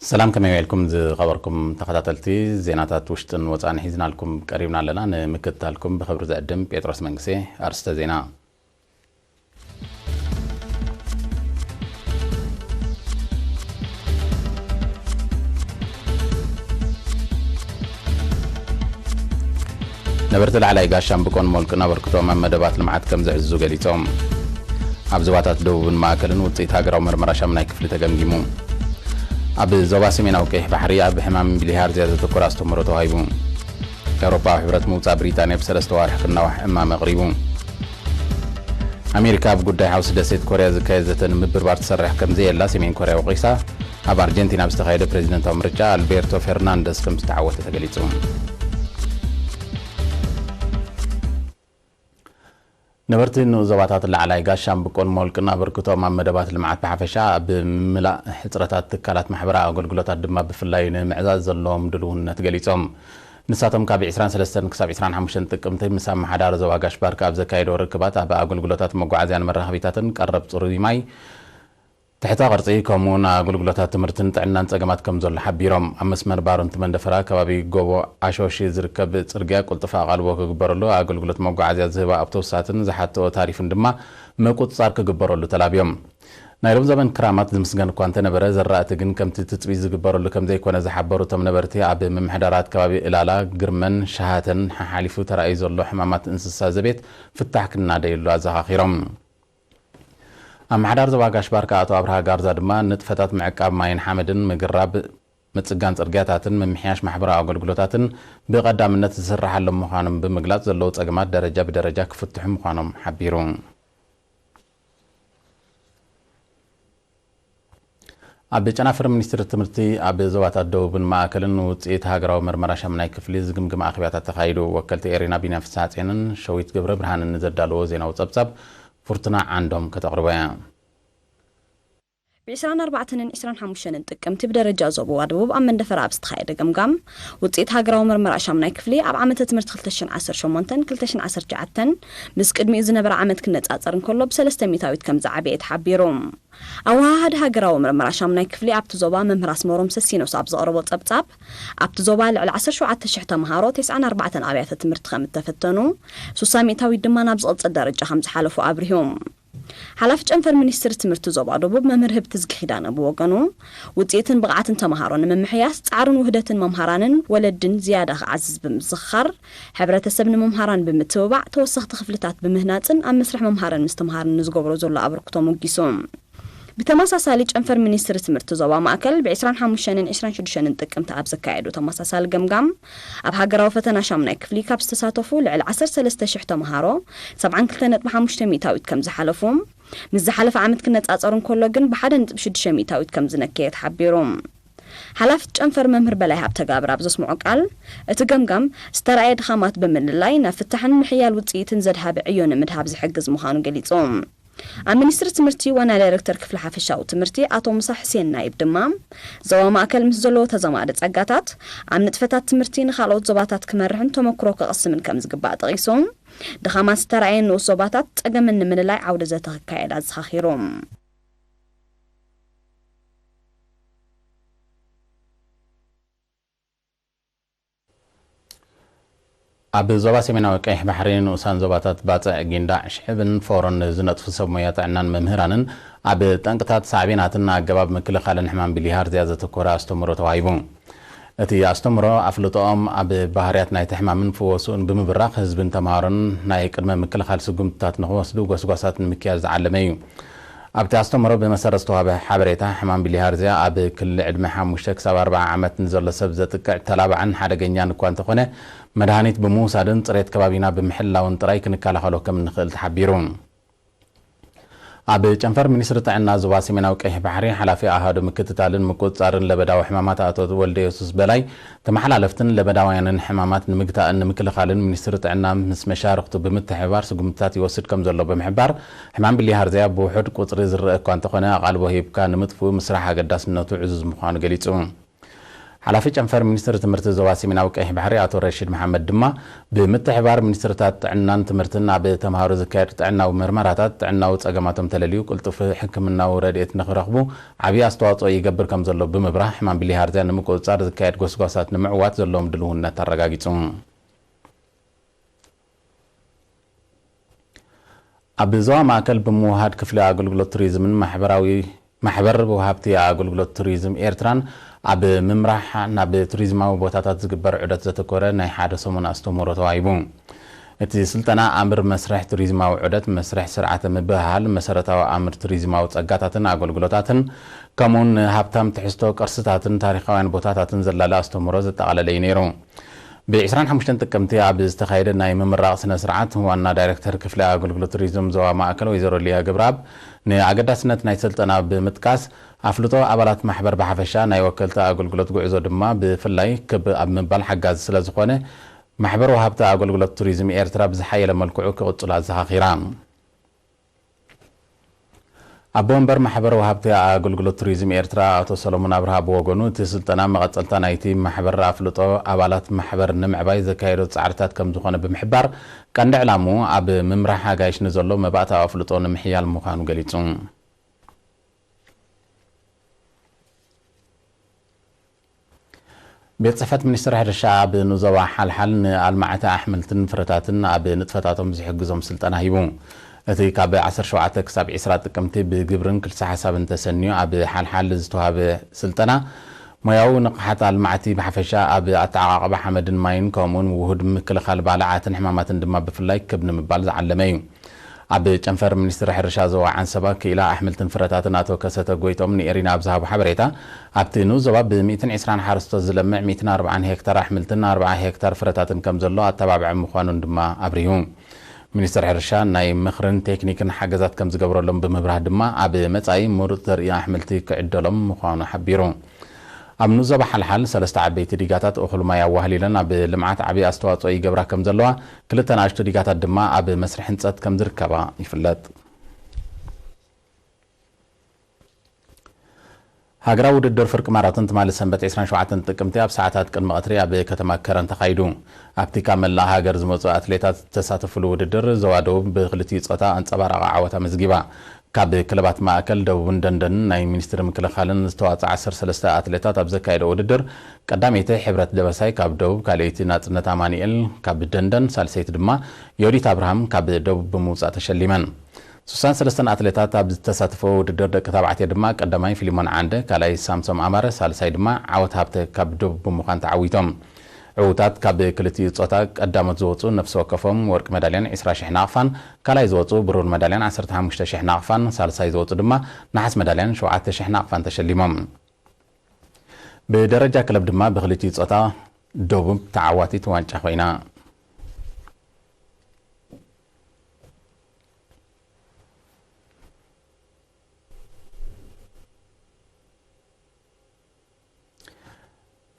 ሰላም፣ ከመይ ውዒልኩም ዝኸበርኩም ተኸታተልቲ? ዜናታት ውሽጥን ወጻእን ሒዝናልኩም ቀሪብና ኣለና። ንምክትታልኩም ብኽብሪ ዝዕድም ጴጥሮስ መንግሴ። ኣርስተ ዜና። ነበርቲ ላዕላይ ጋሻምብቆን ሞልቅን ኣበርክቶኦም ኣብ መደባት ልምዓት ከም ዘዕዝዙ ገሊጾም። ኣብ ዞባታት ደቡብን ማእከልን ውጽኢት ሃገራዊ መርመራ ሻምናይ ክፍሊ ተገምጊሙ። ኣብ ዞባ ሰሜናዊ ቀይሕ ባሕሪ ኣብ ሕማም ቢሊሃርዝያ ዘተኮረ ኣስተምህሮ ተዋሂቡ። ኤውሮጳዊ ሕብረት ምውጻእ ብሪጣንያ ብሰለስተ ዋርሒ ክናዋሕ እማመ ኣቕሪቡ። ኣሜሪካ ኣብ ጉዳይ ሓውሲ ደሴት ኮርያ ዝካየድ ዘተ ንምብርባር ትሰርሕ ከም ዘየላ ሰሜን ኮርያ ወቒሳ። ኣብ ኣርጀንቲና ብዝተኻየደ ፕሬዚደንታዊ ምርጫ ኣልቤርቶ ፌርናንደስ ከም ዝተዓወተ ተገሊጹ። ነበርቲ ንኡስ ዞባታት ላዕላይ ጋሻምብቆን ሞልቅን ኣበርክቶኦም ኣብ መደባት ልምዓት ብሓፈሻ፣ ኣብ ምምላእ ሕጽረታት ትካላት ማሕበራዊ ኣገልግሎታት ድማ ብፍላይ ንምዕዛዝ ዘለዎም ድልውነት ገሊጾም። ንሳቶም ካብ ዕስራን ሰለስተን ክሳብ ዕስራን ሓሙሽተን ጥቅምቲ ምስ ኣመሓዳሪ ዞባ ጋሽ ባርካ ኣብ ዘካየዶ ርክባት፣ ኣብ ኣገልግሎታት መጓዓዝያን መራኸቢታትን ቀረብ ጽሩይ ማይ፣ ትሕተ ቅርጺ፣ ከምኡውን ኣገልግሎታት ትምህርትን ጥዕናን ጸገማት ከም ዘሎ ሓቢሮም። ኣብ መስመር ባሩንቲ መንደፈራ ከባቢ ጎቦ ኣሾሺ ዝርከብ ጽርግያ ቅልጡፍ ኣቓልቦ ክግበረሉ፣ ኣገልግሎት መጓዓዝያ ዝህባ ኣውቶቡሳትን ዝሓትኦ ታሪፍን ድማ ምቁጽጻር ክግበረሉ ተላብዮም። ናይ ሎም ዘበን ክራማት ዝምስገን እኳ እንተነበረ፣ ዘራእቲ ግን ከምቲ ትጽቢት ዝግበረሉ ከም ዘይኮነ ዝሓበሩ እቶም ነበርቲ፣ ኣብ ምምሕዳራት ከባቢ እላላ፣ ግርመን ሸሃተን ሓሓሊፉ ተራእዩ ዘሎ ሕማማት እንስሳ ዘቤት ፍታሕ ክናደየሉ ኣዘኻኺሮም። ኣመሓዳሪ ዞባ ጋሽ ባርካ ኣቶ ኣብርሃ ጋርዛ ድማ ንጥፈታት ምዕቃብ ማይን ሓመድን፣ ምግራብ ምጽጋን ጽርግያታትን ምምሕያሽ ማሕበራዊ ኣገልግሎታትን ብቐዳምነት ዝስራሓሎም ምዃኖም ብምግላጽ፣ ዘለዉ ጸገማት ደረጃ ብደረጃ ክፍትሑ ምዃኖም ሓቢሩ። ኣብ ጨናፍር ሚኒስትሪ ትምህርቲ ኣብ ዞባታት ደቡብን ማእከልን ውጽኢት ሃገራዊ መርመራ ሻምናይ ክፍሊ ዝግምግም ኣኼባታት ተኻይዱ። ወከልቲ ኤሪና ቢንያም ፍስሓጽዮንን ሸዊት ገብረ ብርሃንን ንዘዳለዎ ዜናዊ ጸብጻብ ፍርቱና ዓንዶም ከተቕርቦ እያ። ብ ዕስራን ኣርባዕተን ዕስራን ሓሙሽተን ጥቅምቲ ብደረጃ ዞባዋ ደቡብ ኣብ መንደፈራ ኣብ ዝተኻየደ ገምጋም፣ ውጽኢት ሃገራዊ መርመራ ሻምናይ ክፍሊ ኣብ ዓመተ ትምህርቲ ክልተ ሽሕን ዓሰርተ ሸሞንተን ክልተ ሽሕን ዓሰርተ ትሽዓተን ምስ ቅድሚኡ ዝነበረ ዓመት ክነጻጸር እንከሎ ብሰለስተ ሚእታዊት ከም ዝዓበየ ተሓቢሩ። ኣወሃሃዲ ሃገራዊ መርመራ ሻምናይ ክፍሊ ኣብቲ ዞባ መምህር ኣስመሮም ሰሲኖስ ኣብ ዘቕረቦ ጸብጻብ፣ ኣብቲ ዞባ ልዕሊ ዓሰርተ ሸውዓተ ሽሕ ተምሃሮ ተስዓን ኣርባዕተን ኣብያተ ትምህርቲ ከም እተፈተኑ፣ ሱሳ ሚእታዊት ድማ ናብ ዝቕጽል ደረጃ ከም ዝሓለፉ ኣብሪሁ። ሓላፊ ጨንፈር ሚኒስትሪ ትምህርቲ ዞባ ደቡብ መምህር ህብትዝጊ ኪዳነ ብወገኑ፣ ውጽኢትን ብቕዓትን ተምሃሮ ንምምሕያስ ጻዕርን ውህደትን መምሃራንን ወለድን ዝያዳ ክዓዝዝ ብምዝኽኻር፣ ሕብረተሰብ ንመምሃራን ብምትብባዕ፣ ተወሰኽቲ ክፍልታት ብምህናጽን ኣብ መስርሕ መምሃርን ምስትምሃርን ንዝገብሮ ዘሎ ኣበርክቶ ሞጊሱ። ብተመሳሳሊ ጨንፈር ሚኒስትሪ ትምህርቲ ዞባ ማእከል ብ ዕስራን ሓሙሽተን ዕስራን ሽዱሽተን ጥቅምቲ ኣብ ዘካየዶ ተመሳሳሊ ገምጋም፣ ኣብ ሃገራዊ ፈተና ሻምናይ ክፍሊ ካብ ዝተሳተፉ ልዕሊ ዓሰርተ ሰለስተ ሽሕ ተምሃሮ ሰብዓን ክልተን ነጥቢ ሓሙሽተ ሚእታዊት ከም ዝሓለፉ፣ ምስ ዝሓለፈ ዓመት ክነጻጸር እንከሎ ግን ብሓደ ነጥቢ ሽዱሽተ ሚእታዊት ከም ዝነከየ ተሓቢሩ። ሓላፊት ጨንፈር መምህር በላይ ሃብተጋብር ኣብ ዘስምዖ ቃል፣ እቲ ገምጋም ዝተራእየ ድኻማት ብምልላይ ናብ ፍታሕን ምሕያል ውጽኢትን ዘድሃበ ዕዮ ንምድሃብ ዝሕግዝ ምዃኑ ገሊጹ። ኣብ ሚኒስትሪ ትምህርቲ ዋና ዳይሬክተር ክፍሊ ሓፈሻዊ ትምህርቲ ኣቶ ሙሳ ሕሴን ናይብ ድማ፣ ዞባ ማእከል ምስ ዘለዎ ተዛማዲ ጸጋታት፣ ኣብ ንጥፈታት ትምህርቲ ንኻልኦት ዞባታት ክመርሕን ተመክሮ ክቐስምን ከም ዝግባእ ጠቒሱ፣ ድኻማት ዝተራእየ ንኡስ ዞባታት ጸገመን ንምልላይ ዓውደ ዘተ ክካየድ ኣዘኻኺሩ። ኣብ ዞባ ሰሜናዊ ቀይሕ ባሕሪ ንኡሳን ዞባታት ባጽዕ፣ ጊንዳዕ፣ ሽዕብን ፎሮን ንዝነጥፉ ሰብ ሞያ ጥዕናን መምህራንን ኣብ ጠንቅታት ሳዕቤናትን ኣገባብ ምክልኻልን ሕማም ቢሊሃርዝያ ዘተኮረ ኣስተምህሮ ተዋሂቡ። እቲ ኣስተምህሮ ኣፍልጦኦም ኣብ ባህርያት ናይቲ ሕማምን ፍወስኡን ብምብራኽ ህዝብን ተምሃሮን ናይ ቅድመ ምክልኻል ስጉምትታት ንኽወስዱ ጎስጓሳት ንምክያድ ዝዓለመ እዩ። ኣብቲ ኣስተምህሮ ብመሰረት ዝተዋህበ ሓበሬታ፣ ሕማም ቢሊሃርዝያ ኣብ ክሊ ዕድመ ሓሙሽተ ክሳብ ኣርብዓ ዓመት ንዘሎ ሰብ ዘጥቅዕ ተላባዕን ሓደገኛን እኳ እንተኾነ፣ መድሃኒት ብምውሳድን ጽሬት ከባቢና ብምሕላውን ጥራይ ክንከላኸሎ ከም እንኽእል ተሓቢሩ። ኣብ ጨንፈር ሚኒስትሪ ጥዕና ዞባ ሰሜናዊ ቀይሕ ባሕሪ፣ ሓላፊ ኣሃዱ ምክትታልን ምቁጽጻርን ለበዳዊ ሕማማት ኣቶ ወልደየሱስ በላይ፣ ተመሓላለፍትን ለበዳውያንን ሕማማት ንምግታእን ንምክልኻልን ሚኒስትሪ ጥዕና ምስ መሻርኽቱ ብምትሕብባር ስጉምትታት ይወስድ ከም ዘሎ ብምሕባር፣ ሕማም ቢሊሃርዝያ ብውሑድ ቁጽሪ ዝረኣ እኳ እንተኾነ፣ ኣቓልቦ ሂብካ ንምጥፍኡ ምስራሕ ኣገዳስነቱ ዕዙዝ ምዃኑ ገሊጹ። ሓላፊ ጨንፈር ሚኒስትሪ ትምህርቲ ዞባ ሰሜናዊ ቀይሕ ባሕሪ ኣቶ ረሺድ መሓመድ ድማ፣ ብምትሕብባር ሚኒስትርታት ጥዕናን ትምህርትን ኣብ ተምሃሮ ዝካየድ ጥዕናዊ ምርመራታት ጥዕናዊ ጸገማቶም ተለልዩ ቅልጡፍ ሕክምናዊ ረድኤት ንኽረኽቡ ዓብዪ ኣስተዋጽኦ ይገብር ከም ዘሎ ብምብራህ፣ ሕማም ቢሊሃርዝያ ንምቁጽጻር ዝካየድ ጎስጓሳት ንምዕዋት ዘለዎም ድልውነት ኣረጋጊጹ። ኣብ ዞባ ማእከል ብምውሃድ ክፍሊ ኣገልግሎት ቱሪዝምን ማሕበራዊ ማሕበር ወሃብቲ ኣገልግሎት ቱሪዝም ኤርትራን ኣብ ምምራሕ ናብ ቱሪዝማዊ ቦታታት ዝግበር ዑደት ዘተኮረ ናይ ሓደ ሰሙን ኣስተምህሮ ተዋሂቡ። እቲ ስልጠና ኣምር መስርሕ ቱሪዝማዊ ዑደት፣ መስርሕ ስርዓተ ምብህሃል፣ መሰረታዊ ኣምር ቱሪዝማዊ ጸጋታትን ኣገልግሎታትን፣ ከምኡውን ንሃብታም ትሕዝቶ ቅርስታትን ታሪኻውያን ቦታታትን ዘላለ ኣስተምህሮ ዘጠቓለለ እዩ ነይሩ። ብ ዕስራን ሓሙሽተን ጥቅምቲ ኣብ ዝተኻየደ ናይ ምምራቕ ስነ ስርዓት፣ ዋና ዳይሬክተር ክፍሊ ኣገልግሎት ቱሪዝም ዞባ ማእከል ወይዘሮ ሊያ ገብረኣብ ንኣገዳስነት ናይ ስልጠና ብምጥቃስ፣ ኣፍልጦ ኣባላት ማሕበር ብሓፈሻ፣ ናይ ወከልቲ ኣገልግሎት ጉዕዞ ድማ ብፍላይ ክብ ኣብ ምባል ሓጋዚ ስለ ዝኾነ፣ ማሕበር ወሃብቲ ኣገልግሎት ቱሪዝም ኤርትራ ብዝሓየለ መልክዑ ክቕጽሎ ኣዘኻኺራ። ኣቦ ወንበር ማሕበር ወሃብቲ ኣገልግሎት ቱሪዝም ኤርትራ ኣቶ ሰሎሞን ኣብርሃ ብወገኑ፣ እቲ ስልጠና መቐጸልታ ናይቲ ማሕበር ኣፍልጦ ኣባላት ማሕበር ንምዕባይ ዘካየዶ ጻዕርታት ከም ዝኾነ ብምሕባር፣ ቀንዲ ዕላምኡ ኣብ ምምራሕ ኣጋይሽ ንዘሎ መባእታዊ ኣፍልጦ ንምሕያል ምዃኑ ገሊጹ። ቤት ጽሕፈት ሚኒስትሪ ሕርሻ ኣብ ንዞባ ሓልሓል ንኣልማዕቲ ኣሕምልትን ፍረታትን ኣብ ንጥፈታቶም ዝሕግዞም ስልጠና ሂቡ። እቲ ካብ ዓሰርተ ሸውዓተ ክሳብ ዕስራ ጥቅምቲ ብግብርን ክልሰ ሓሳብን ተሰንዩ ኣብ ሓልሓል ዝተዋህበ ስልጠና፣ ሞያዊ ንቕሓት ኣልማዕቲ ብሓፈሻ፣ ኣብ ኣተዓቓቕባ ሓመድን ማይን፣ ከምኡውን ውሁድ ምክልኻል ባልዓትን ሕማማትን ድማ ብፍላይ ክብ ንምባል ዝዓለመ እዩ። ኣብ ጨንፈር ሚኒስትሪ ሕርሻ ዞባ ዓንሰባ ክኢላ ኣሕምልትን ፍረታትን ኣቶ ከሰተ ጎይቶም ንኤሪና ኣብ ዝሃቦ ሓበሬታ፣ ኣብቲ ንኡስ ዞባ ብ ሚእትን ዕስራን ሓረስቶት ዝለምዕ ሚእትን ኣርባዓን ሄክታር ኣሕምልትን ኣርብዓ ሄክታር ፍረታትን ከም ዘሎ ኣተባብዐ ምዃኑን ድማ ኣብሪሁ። ሚኒስትሪ ሕርሻ ናይ ምኽርን ቴክኒክን ሓገዛት ከም ዝገብረሎም ብምብራህ ድማ፣ ኣብ መጻኢ ምሩጽ ዘርኢ ኣሕምልቲ ክዕደሎም ምዃኑ ሓቢሩ። ኣብ ንኡስ ዞባ ሓልሓል ሰለስተ ዓበይቲ ዲጋታት እኹል ማይ ኣዋህሊለን ኣብ ልምዓት ዓቢ ኣስተዋጽኦ ይገብራ ከም ዘለዋ፣ ክልተ ንኣሽቱ ዲጋታት ድማ ኣብ መስርሕ ህንጸት ከም ዝርከባ ይፍለጥ። ሃገራዊ ውድድር ፍርቂ ማራቶን ትማሊ ሰንበት ዕስራን ሸውዓተን ጥቅምቲ ኣብ ሰዓታት ቅድሚ ቀትሪ ኣብ ከተማ ከረን ተኻይዱ። ኣብቲ ካብ መላእ ሃገር ዝመጹ ኣትሌታት ዝተሳተፉሉ ውድድር፣ ዞባ ደቡብ ብክልቲኡ ጾታ ኣንጸባራቒ ዓወት ኣመዝጊባ። ካብ ክለባት ማእከል ደቡብን ደንደንን ናይ ሚኒስትሪ ምክልኻልን ዝተዋጽኣ ዓሰርተ ሰለስተ ኣትሌታት ኣብ ዘካየዶ ውድድር፣ ቀዳመይቲ ሕብረት ደበሳይ ካብ ደቡብ፣ ካልኣይቲ ናጽነት ኣማኑኤል ካብ ደንደን፣ ሳልሰይቲ ድማ ዮዲት ኣብርሃም ካብ ደቡብ ብምውጻእ ተሸሊመን። ስሳን ሰለስተን ኣትሌታት ኣብ ዝተሳተፈ ውድድር ደቂ ተባዕትዮ ድማ፣ ቀዳማይ ፊሊሞን ዓንደ፣ ካልኣይ ሳምሶም ኣማረ፣ ሳልሳይ ድማ ዓወት ሃብተ ካብ ደቡብ ብምዃን ተዓዊቶም። ዕዉታት ካብ ክልቲኡ ጾታ ቀዳሞት ዝወጹ ነፍሲ ወከፎም ወርቂ መዳልያን ዕስራ ሽሕ ናቕፋን፣ ካልኣይ ዝወጹ ብሩር መዳልያን ዓሰርተ ሓሙሽተ ሽሕ ናቕፋን፣ ሳልሳይ ዝወጹ ድማ ነሓስ መዳልያን ሸውዓተ ሽሕ ናቕፋን ተሸሊሞም። ብደረጃ ክለብ ድማ ብክልቲኡ ጾታ ደቡብ ተዓዋቲት ዋንጫ ኮይና።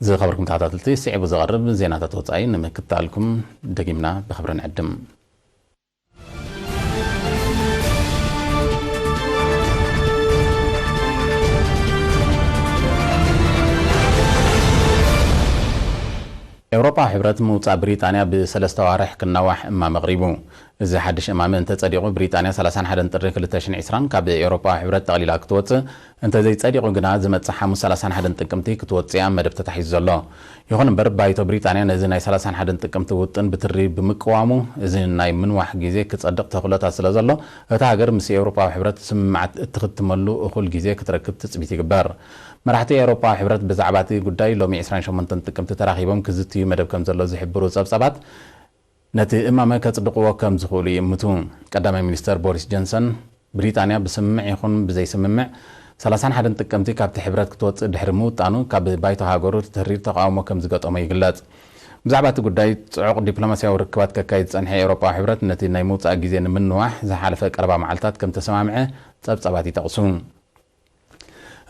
ዝኸበርኩም ተኸታተልቲ፣ ስዒቡ ዝቐርብ ዜናታት ወጻኢ ንምክትታልኩም ደጊምና ብኽብሪ ንዕድም። ኤውሮጳዊ ሕብረት ምውጻእ ብሪጣንያ ብሰለስተ ኣዋርሕ ክናዋሕ እማመ ኣቕሪቡ። እዚ ሓድሽ እማመ እንተጸዲቑ፣ ብሪጣንያ ሰላሳን ሓደን ጥሪ ክልተ ሽሕን ዕስራን ካብ ኤውሮጳዊ ሕብረት ጠቕሊላ ክትወጽእ፣ እንተዘይጸዲቑ ግና፣ ዝመጽእ ሓሙስ ሰላሳን ሓደን ጥቅምቲ ክትወጽእ እያ መደብ ተታሒዙ ዘሎ። ይኹን እምበር፣ ባይቶ ብሪጣንያ ነዚ ናይ ሰላሳን ሓደን ጥቅምቲ ውጥን ብትሪ ብምቅዋሙ፣ እዚ ናይ ምንዋሕ ግዜ ክጸድቕ ተኽእሎታት ስለ ዘሎ፣ እታ ሃገር ምስ ኤውሮጳዊ ሕብረት ስምምዓት እትኽትመሉ እኹል ግዜ ክትረክብ ትጽቢት ይግበር። መራሕቲ ኤውሮጳዊ ሕብረት ብዛዕባ እቲ ጉዳይ ሎሚ ዕስራን ሸሞንተን ጥቅምቲ ተራኺቦም ክዝትዩ መደብ ከም ዘሎ ዝሕብሩ ጸብጻባት፣ ነቲ እማመ ከጽድቕዎ ከም ዝኽእሉ ይእምቱ። ቀዳማይ ሚኒስተር ቦሪስ ጆንሰን፣ ብሪጣንያ ብስምምዕ ይኹን ብዘይስምምዕ፣ ሰላሳን ሓደን ጥቅምቲ ካብቲ ሕብረት ክትወጽእ ድሕሪ ምውጣኑ፣ ካብ ባይቶ ሃገሩ ትህሪር ተቓውሞ ከም ዝገጠሞ ይግለጽ። ብዛዕባ እቲ ጉዳይ ጽዑቕ ዲፕሎማስያዊ ርክባት ከካይድ ዝጸንሐ ኤውሮጳዊ ሕብረት፣ ነቲ ናይ ምውጻእ ግዜ ንምንዋሕ ዝሓለፈ ቀረባ መዓልታት ከም ተሰማምዐ ጸብጻባት ይጠቕሱ።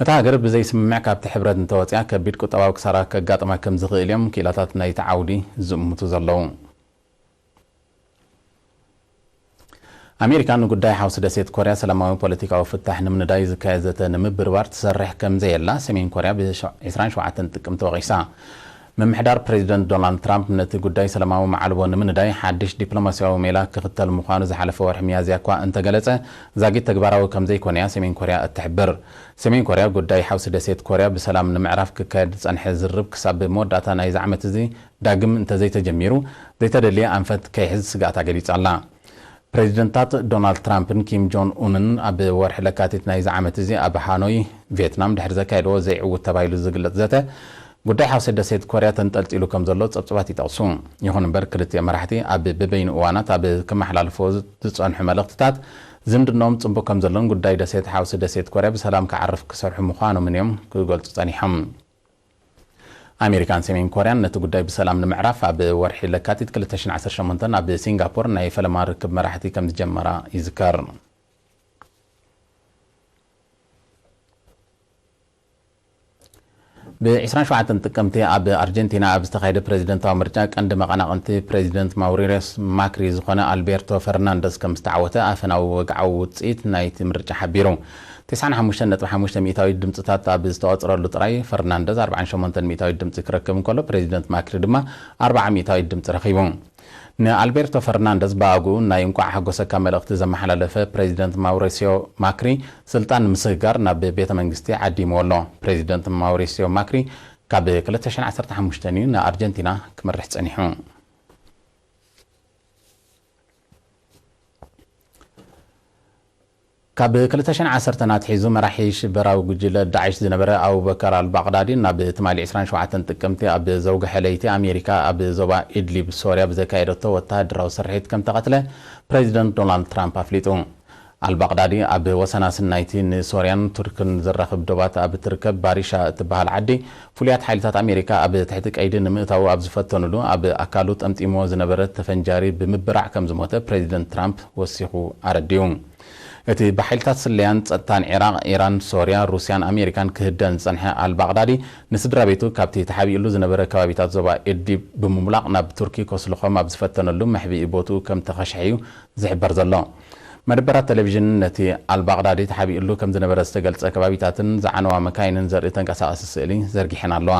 እታ ሃገር ብዘይስምምዕ ካብቲ ሕብረት እንተወጽያ፣ ከቢድ ቁጠባዊ ክሳራ ከጋጥማ ከም ዝኽእል እዮም ክኢላታት ናይቲ ዓውዲ ዝእምቱ ዘለዉ። ኣሜሪካ ንጉዳይ ሓውሲ ደሴት ኮርያ ሰላማዊ ፖለቲካዊ ፍታሕ ንምንዳይ ዝካየድ ዘተ ንምብርባር ትሰርሕ ከም ዘየላ ሰሜን ኮርያ ብ ዒስራን ሸውዓተን ጥቅምቲ ወቒሳ። ምምሕዳር ፕሬዚደንት ዶናልድ ትራምፕ ነቲ ጉዳይ ሰላማዊ መዓልቦ ንምንዳይ ሓድሽ ዲፕሎማሲያዊ ሜላ ክኽተል ምዃኑ ዝሓለፈ ወርሒ ሚያዝያ እኳ እንተገለጸ፣ ዛጊት ተግባራዊ ከም ዘይኮነያ ሰሜን ኮርያ እትሕብር። ሰሜን ኮርያ ጉዳይ ሓውሲ ደሴት ኮርያ ብሰላም ንምዕራፍ ክካየድ ዝጸንሐ ዝርርብ ክሳብ መወዳእታ ናይዚ ዓመት እዚ ዳግም እንተዘይተጀሚሩ፣ ዘይተደልየ ኣንፈት ከይሕዝ ስግኣታ ገሊጻ ኣላ። ፕሬዚደንታት ዶናልድ ትራምፕን ኪም ጆን ኡንን ኣብ ወርሒ ለካቲት ናይዚ ዓመት እዚ ኣብ ሃኖይ፣ ቪየትናም ድሕሪ ዘካየድዎ ዘይዕዉት ተባሂሉ ዝግለጽ ዘተ፣ ጉዳይ ሓውሲ ደሴት ኮርያ ተንጠልጢሉ ከም ዘሎ ጸብጻባት ይጠቕሱ። ይኹን እምበር፣ ክልቲኦም መራሕቲ ኣብ በበይኑ እዋናት ኣብ ከመሓላልፍዎ ዝጸንሑ መልእኽትታት፣ ዝምድናኦም ጽቡቕ ከም ዘሎን ጉዳይ ደሴት ሓውሲ ደሴት ኮርያ ብሰላም ክዓርፍ ክሰርሑ ምዃኖምን እዮም ክገልጹ ጸኒሖም። ኣሜሪካን ሰሜን ኮርያን ነቲ ጉዳይ ብሰላም ንምዕራፍ ኣብ ወርሒ ለካቲት ክልተ ሽሕን ዓሰርተ ሸሞንተን ኣብ ሲንጋፖር ናይ ፈለማ ርክብ መራሕቲ ከም ዝጀመራ ይዝከር። ብ ዒስራን ሸውዓተን ጥቅምቲ ኣብ ኣርጀንቲና ኣብ ዝተኻየደ ፕሬዚደንታዊ ምርጫ ቀንዲ መቐናቕንቲ ፕሬዚደንት ማውሪዮስ ማክሪ ዝኾነ ኣልቤርቶ ፈርናንደስ ከም ዝተዓወተ ኣፈናዊ ወግዓዊ ውጽኢት ናይቲ ምርጫ ሓቢሩ። ተስዓን ሓሙሽተን ነጥቢ ሓሙሽተ ሚእታዊት ድምፅታት ኣብ ዝተቖፅረሉ ጥራይ ፈርናንደዝ ኣርብዓን ሸሞንተን ሚእታዊት ድምፂ ክረክብ እንከሎ፣ ፕሬዚደንት ማክሪ ድማ ኣርብዓ ሚእታዊት ድምፂ ረኺቡ። ንኣልቤርቶ ፈርናንደዝ ብኣግኡ ናይ እንቋዕ ሓጎሰካ መልእኽቲ ዘመሓላለፈ ፕሬዚደንት ማውሪሲዮ ማክሪ፣ ስልጣን ንምስግጋር ናብ ቤተ መንግስቲ ዓዲምዎ ኣሎ። ፕሬዚደንት ማውሪሲዮ ማክሪ ካብ ክልተ ሽሕን ዓሰርተ ሓሙሽተን እዩ ንኣርጀንቲና ክመርሕ ጸኒሑ። ካብ ክልተ ሽሕን ዓሰርተን ኣትሒዙ መራሒ ሽበራዊ ጉጅለ ዳዕሽ ዝነበረ ኣቡበከር ኣልባቕዳዲ፣ ናብ ትማሊ ዒስራን ሸውዓተን ጥቅምቲ ኣብ ዘውግሐ ለይቲ ኣሜሪካ ኣብ ዞባ ኢድሊብ ሶርያ ብዘካየደቶ ወተሃደራዊ ስርሒት ከም ተቐትለ ፕሬዚደንት ዶናልድ ትራምፕ ኣፍሊጡ። ኣልባቕዳዲ ኣብ ወሰናስን ናይቲ ንሶርያን ቱርክን ዘራኽብ ዶባት ኣብ እትርከብ ባሪሻ እትበሃል ዓዲ፣ ፍሉያት ሓይልታት ኣሜሪካ ኣብ ትሕቲ ቀይዲ ንምእታዉ ኣብ ዝፈተኑሉ፣ ኣብ ኣካሉ ጠምጢምዎ ዝነበረ ተፈንጃሪ ብምብራዕ ከም ዝሞተ ፕሬዚደንት ትራምፕ ወሲኹ ኣረዲኡ። እቲ ብሓይልታት ስለያን ጸጥታን ዒራቕ፣ ኢራን፣ ሶርያ፣ ሩስያን ኣሜሪካን ክህደን ዝጸንሐ ኣልባቕዳዲ፣ ንስድራ ቤቱ ካብቲ ተሓቢእሉ ዝነበረ ከባቢታት ዞባ ኢድሊብ ብምሙላቕ ናብ ቱርኪ ከስልኾም ኣብ ዝፈተነሉ መሕብኢ ቦትኡ ከም ተኸሽሐ እዩ ዝሕበር ዘሎ። መደበራት ቴሌቪዥን ነቲ ኣልባቕዳዲ ተሓቢእሉ ከም ዝነበረ ዝተገልጸ ከባቢታትን ዝዓነዋ መካይንን ዘርኢ ተንቀሳቓሲ ስእሊ ዘርጊሐን ኣለዋ።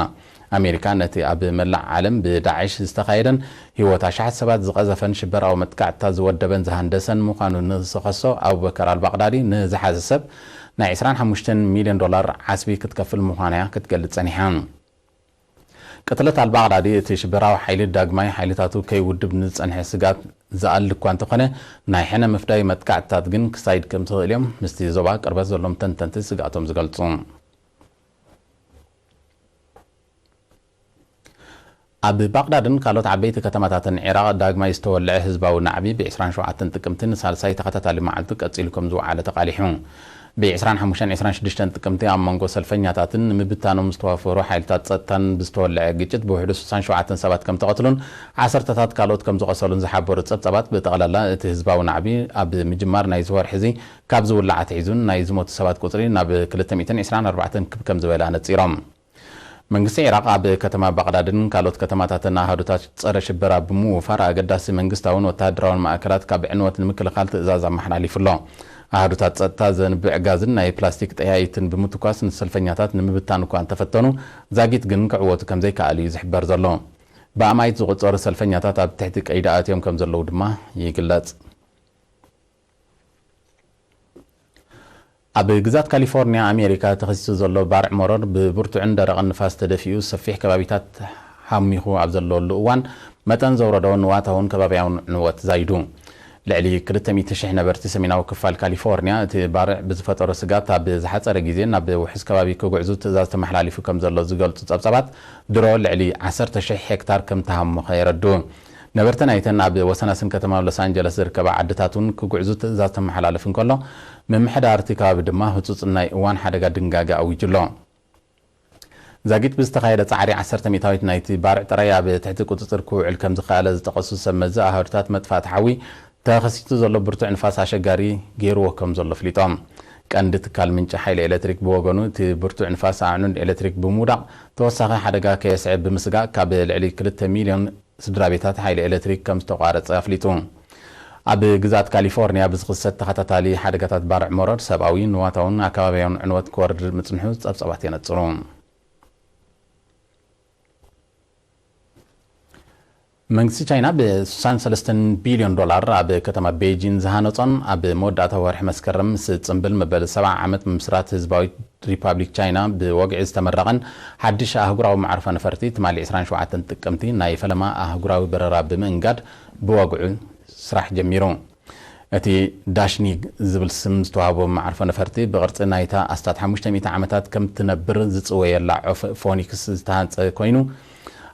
ኣሜሪካ ነቲ ኣብ መላእ ዓለም ብዳዕሽ ዝተኻየደን ህይወት ኣሽሓት ሰባት ዝቐዘፈን ሽበራዊ መጥቃዕትታት ዝወደበን ዝሃንደሰን ምዃኑ ንዝኸሶ ኣቡበከር ኣልባቕዳዲ ንዝሓዘ ሰብ ናይ ዒስራን ሓሙሽተን ሚልዮን ዶላር ዓስቢ ክትከፍል ምዃና እያ ክትገልጽ ጸኒሓ። ቅትለት ኣልባቕዳዲ እቲ ሽበራዊ ሓይሊ ዳግማይ ሓይልታቱ ከይውድብ ንዝጸንሐ ስግኣት ዝኣሊ እኳ እንተኾነ፣ ናይ ሕነ ምፍዳይ መጥቃዕትታት ግን ክሳይድ ከም ትኽእል እዮም ምስቲ ዞባ ቅርበት ዘሎም ተንተንቲ ስግኣቶም ዝገልጹ። ኣብ ባቕዳድን ካልኦት ዓበይቲ ከተማታትን ዒራቕ ዳግማይ ዝተወልዐ ህዝባዊ ናዕቢ ብ ዒስራን ሸውዓተን ጥቅምቲ ንሳልሳይ ተኸታታሊ መዓልቱ ቀጺሉ ከም ዝወዓለ ተቓሊሑ። ብ ዒስራን ሓሙሽተን ዒስራን ሽዱሽተን ጥቅምቲ ኣብ መንጎ ሰልፈኛታትን ንምብታኖም ዝተዋፈሩ ሓይልታት ጸጥታን ብዝተወልዐ ግጭት ብውሕዱ ስሳን ሸውዓተን ሰባት ከም ተቐትሉን ዓሰርተታት ካልኦት ከም ዝቖሰሉን ዝሓበሩ ጸብጻባት፣ ብጠቕላላ እቲ ህዝባዊ ናዕቢ ኣብ ምጅማር ናይዚ ወርሒ እዚ ካብ ዝውላዕ ኣትሒዙን ናይ ዝሞቱ ሰባት ቁጽሪ ናብ ክልተ ሚእትን ዕስራን ኣርባዕተን ክብ ከም ዝበለ ኣነጺሮም። መንግስቲ ዒራቕ ኣብ ከተማ ባቕዳድን ካልኦት ከተማታትን ኣሃዱታት ጸረ ሽበራ ብምውፋር ኣገዳሲ መንግስታውን ወተሃደራውን ማእከላት ካብ ዕንወት ንምክልኻል ትእዛዝ ኣመሓላሊፉ ኣሎ። ኣሃዱታት ጸጥታ ዘንብዕ ጋዝን ናይ ፕላስቲክ ጠያይትን ብምትኳስ ንሰልፈኛታት ንምብታን እኳ እንተፈተኑ፣ ዛጊት ግን ክዕወቱ ከም ዘይከኣሉ እዩ ዝሕበር ዘሎ። ብኣማኢት ዝቑጸሩ ሰልፈኛታት ኣብ ትሕቲ ቀይዲ ኣትዮም ከም ዘለዉ ድማ ይግለጽ። ኣብ ግዛት ካሊፎርኒያ ኣሜሪካ ተኸሲቱ ዘሎ ባርዕ መሮር ብብርቱዕን ደረቕን ንፋስ ተደፊኡ ሰፊሕ ከባቢታት ሃሚኹ ኣብ ዘለወሉ እዋን፣ መጠን ዘውረዶ ንዋታውን ከባቢያውን ዕንወት ዛይዱ። ልዕሊ ክልተ ሚእቲ ሽሕ ነበርቲ ሰሜናዊ ክፋል ካሊፎርኒያ እቲ ባርዕ ብዝፈጠሮ ስጋት ኣብ ዝሓጸረ ግዜ ናብ ውሑስ ከባቢ ክጉዕዙ ትእዛዝ ተመሓላሊፉ ከም ዘሎ ዝገልጹ ጸብጻባት፣ ድሮ ልዕሊ ዓሰርተ ሽሕ ሄክታር ከም ተሃሞኸ የረድኡ። ነበርቲ ናይተን ኣብ ወሰናስን ከተማ ሎስ ኣንጀለስ ዝርከባ ዓድታት እውን ክጉዕዙ ትእዛዝ ተመሓላልፍ እንከሎ፣ ምምሕዳር እቲ ከባቢ ድማ ህጹጽ ናይ እዋን ሓደጋ ድንጋገ ኣዊጁ ኣሎ። ዛጊት ብዝተኻየደ ጻዕሪ ዓሰርተ ሚእታዊት ናይቲ ባርዕ ጥራይ ኣብ ትሕቲ ቁጽጽር ክውዕል ከም ዝኸኣለ ዝጠቐሱ ሰብ መዚ፣ ኣሃዱታት መጥፋእቲ ሓዊ ተኸሲቱ ዘሎ ብርቱዕ ንፋስ ኣሸጋሪ ገይርዎ ከም ዘሎ ኣፍሊጦም። ቀንዲ ትካል ምንጪ ሓይሊ ኤሌክትሪክ ብወገኑ፣ እቲ ብርቱዕ ንፋስ ኣዕኑድ ኤሌክትሪክ ብምውዳቕ ተወሳኺ ሓደጋ ከየስዕብ ብምስጋእ፣ ካብ ልዕሊ ክልተ ሚልዮን ስድራ ቤታት ሓይሊ ኤሌክትሪክ ከም ዝተቋረጸ ኣፍሊጡ። ኣብ ግዝኣት ካሊፎርኒያ ብዝኽሰት ተኸታታሊ ሓደጋታት ባርዕ መሮር ሰብኣዊ፣ ንዋታውን ኣከባቢያውን ዕንወት ክወርድ ምጽንሑ ጸብጻባት የነጽሩ። መንግስቲ ቻይና ብ ስሳን ሰለስተን ቢልዮን ዶላር ኣብ ከተማ ቤጂን ዝሃነጾን ኣብ መወዳእታ ወርሒ መስከረም ምስ ጽምብል መበል ሰብዓ ዓመት ምምስራት ህዝባዊት ሪፓብሊክ ቻይና ብወግዒ ዝተመረቐን ሓድሽ ኣህጉራዊ መዓርፎ ነፈርቲ ትማሊ ዕስራን ሸውዓተን ጥቅምቲ ናይ ፈለማ ኣህጉራዊ በረራ ብምእንጋድ ብወግዑ ስራሕ ጀሚሩ። እቲ ዳሽኒግ ዝብል ስም ዝተዋህቦ መዓርፎ ነፈርቲ ብቕርጺ ናይታ ኣስታት ሓሙሽተ ሚእቲ ዓመታት ከም ትነብር ዝጽወየላ ዑፍ ፎኒክስ ዝተሃንጸ ኮይኑ፣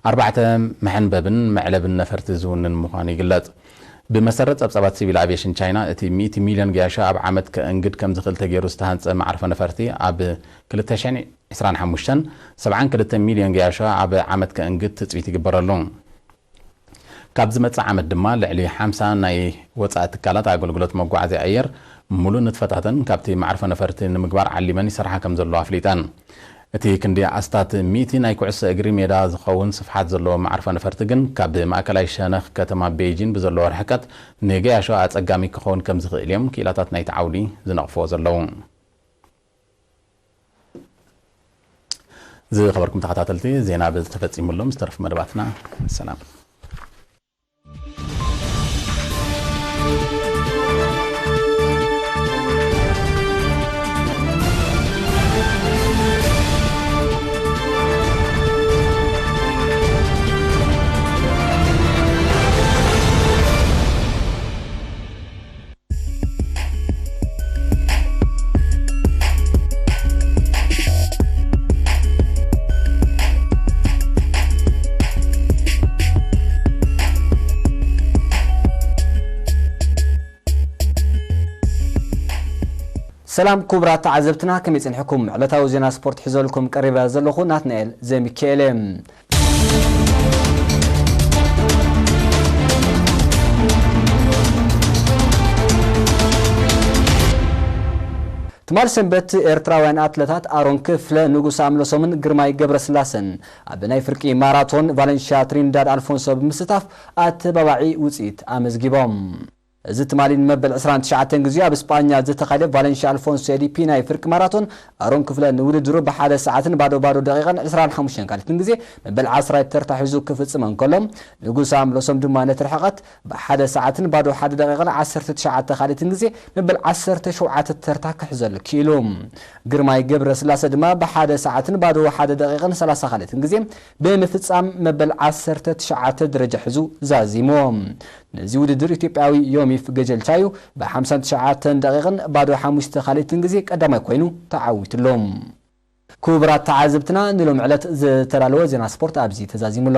ኣርባዕተ መሐንበብን መዕለብን ነፈርቲ ዝውንን ምዃኑ ይግለጽ። ብመሰረት ጸብጻባት ሲቪል ኣቪየሽን ቻይና፣ እቲ ሚእቲ ሚልዮን ገያሾ ኣብ ዓመት ከእንግድ ከም ዝኽእል ተገይሩ ዝተሃንጸ መዓርፎ ነፈርቲ ኣብ ክልተ ሽሕን ዕስራን ሓሙሽተን ሰብዓን ክልተ ሚልዮን ገያሾ ኣብ ዓመት ከእንግድ ትጽቢት ይግበረሉ። ካብ ዝመጽእ ዓመት ድማ ልዕሊ ሓምሳ ናይ ወጻኢ ትካላት ኣገልግሎት መጓዓዝያ ኣየር ምሉእ ንጥፈታተን ካብቲ መዓርፎ ነፈርቲ ንምግባር ዓሊመን ይሰርሓ ከም ዘለዋ ኣፍሊጠን። እቲ ክንዲ ኣስታት ሚእቲ ናይ ኩዕሶ እግሪ ሜዳ ዝኸውን ስፍሓት ዘለዎ መዓርፎ ነፈርቲ ግን ካብ ማእከላይ ሸነኽ ከተማ ቤይጂን ብዘለዎ ርሕቀት ንገያሾ ኣጸጋሚ ክኸውን ከም ዝኽእል እዮም ክኢላታት ናይቲ ዓውዲ ዝነቕፍዎ ዘለዉ። ዝኸበርኩም ተኸታተልቲ፣ ዜና በዚ ተፈጺሙ ኣሎ። ምስ ተረፉ መደባትና ሰላም። ሰላም ክቡራት ተዓዘብትና፣ ከመይ ጸኒሕኩም? ዕለታዊ ዜና ስፖርት ሒዘልኩም ቀሪበ ዘለኹ ናትናኤል ዘሚካኤል እየ። ትማል ሰንበት ኤርትራውያን ኣትለታት ኣሮን ክፍለ፣ ንጉስ ኣምለሶምን ግርማይ ገብረስላሰን ኣብ ናይ ፍርቂ ማራቶን ቫለንሽያ ትሪንዳድ ኣልፎንሶ ብምስታፍ ኣተባባዒ ውጽኢት ኣመዝጊቦም። እዚ ትማሊ ንመበል ዕስራን ትሽዓተን ግዜ ኣብ ስጳኛ ዝተኻየደ ቫለንሽያ ኣልፎንሶ ኤዲፒ ናይ ፍርቂ ማራቶን ኣሮን ክፍለ ንውድድሩ ብሓደ ሰዓትን ባዶ ባዶ ደቂቕን ዕስራን ሓሙሽተን ካልትን ግዜ መበል ዓስራይ ተርታ ሒዙ ክፍጽም እንከሎ፣ ንጉስ ኣምለሶም ድማ ነቲ ርሕቐት ብሓደ ሰዓትን ባዶ ሓደ ደቂቕን ዓሰርተ ትሽዓተ ካልትን ግዜ መበል ዓሰርተ ሸውዓተ ተርታ ክሕዘሉ ክኢሉ። ግርማይ ገብረ ስላሰ ድማ ብሓደ ሰዓትን ባዶ ሓደ ደቂቕን ሰላሳ ካልትን ግዜ ብምፍጻም መበል ዓሰርተ ትሽዓተ ደረጃ ሒዙ ዛዚሙ። ነዚ ውድድር ኢትዮጵያዊ ዮሚፍ ገጀልቻዩ ብ ሓምሳን ትሽዓተን ደቂቕን ባዶ ሓሙሽተ ካልትን ግዜ ቀዳማይ ኮይኑ ተዓዊትሉ። ክቡራት ተዓዘብትና፣ ንሎም ዕለት ዝተዳለወ ዜና ስፖርት ኣብዚ ተዛዚሙ ኣሎ።